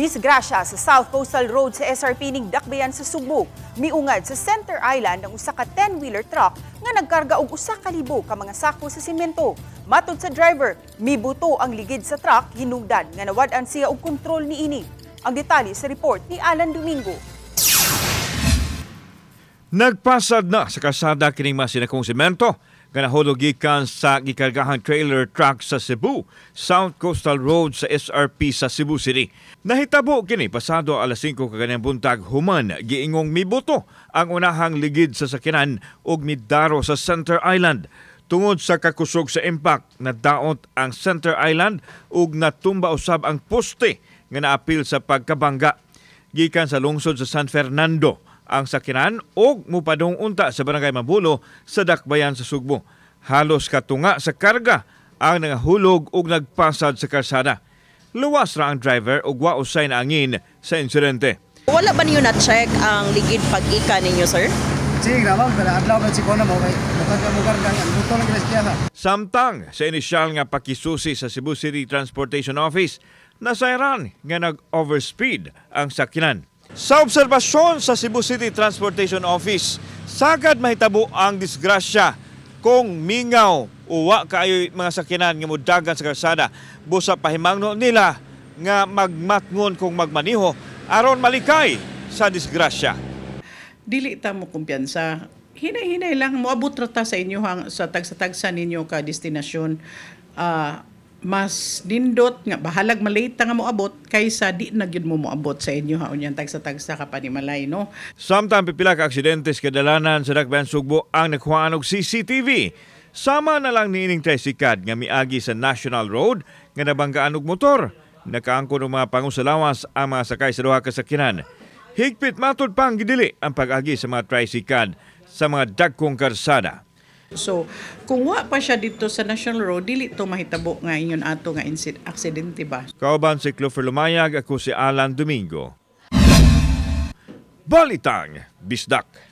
Disgrasya sa South Coastal Road sa SRP ning Dakbayan sa Sugbo. Miungad sa Center Island ang usa ka 10-wheeler truck nga nagkarga og 1,000 ka mga sako sa simento. Matod sa driver, mibuto ang ligid sa truck hinungdan nga nawad-an siya og kontrol niini. Ang detalye sa report ni Alan Domingo. Nagpasad na sa kalsada kining mga sinakong semento nga nahulog gikan sa gikargahang trailer truck sa Cebu, South Coastal Road sa SRP sa Cebu City. Nahitabo kini pasado alas 5 kaganang buntag human giingong mibuto ang unahang ligid sa sakyanan ug midaro sa Center Island. Tungod sa kakusog sa impact, nadaot ang Center Island ug natumba usab ang poste nga naapil sa pagkabangga. Gikan sa lungsod sa San Fernando ang sakyanan og mupadong unta sa Barangay Mabulo sa Dakbayan sa Sugbo. Halos katunga sa karga ang nangahulog og nagpasad sa kalsada. Luwas ra ang driver ug wa usay naangin sa insidente. Wala ba niyo na-check ang ligid pag-ika ninyo, sir? Sige na, ma'am, pero adlaw man si Kona mo kay mukarga mukarga ang buto lang gina siya. Samtang sa inisyal nga pakisusi sa Cebu City Transportation Office, nasayran nga nag-overspeed ang sakyanan. Sa obserbasyon sa Cebu City Transportation Office, sagad mahitabo ang disgrasya kung mingaw uwa kaayo mga sakyanan nga mudagan sa kalsada. Busa pahimangno nila nga magmatngon kung magmaniho aron malikay sa disgrasya. Dili ta mo kumpiyansa. Hinay-hinay lang, moabot ra ta sa inyo hang, sa tagsa-tagsa ninyo ka destinasyon. Mas nindot nga bahalag malate ta nga moabot kaysa di na gyud mo moabot sa inyo ha unyang tagsa-tagsa ka panimalay, no? Samtang pipila ka aksidente sa kadalanan sa Dakbayan Sugbo ang nakuhaan og CCTV. Sama na lang niining trisikad nga miagi sa National Road nga nabanggaan og motor. Nakaangkon og mga pangusalawas ang mga sakay sa duha ka sakyanan. Higpit matud pang gidili ang pag-agi sa mga trisikad sa mga dagkong karsada. So, kung wa pa siya dito sa National Road, dili to mahitabo nga ingon ato nga aksidente ba? Kauban si Clover Lumayag, ako si Alan Domingo. Balitang Bisdak.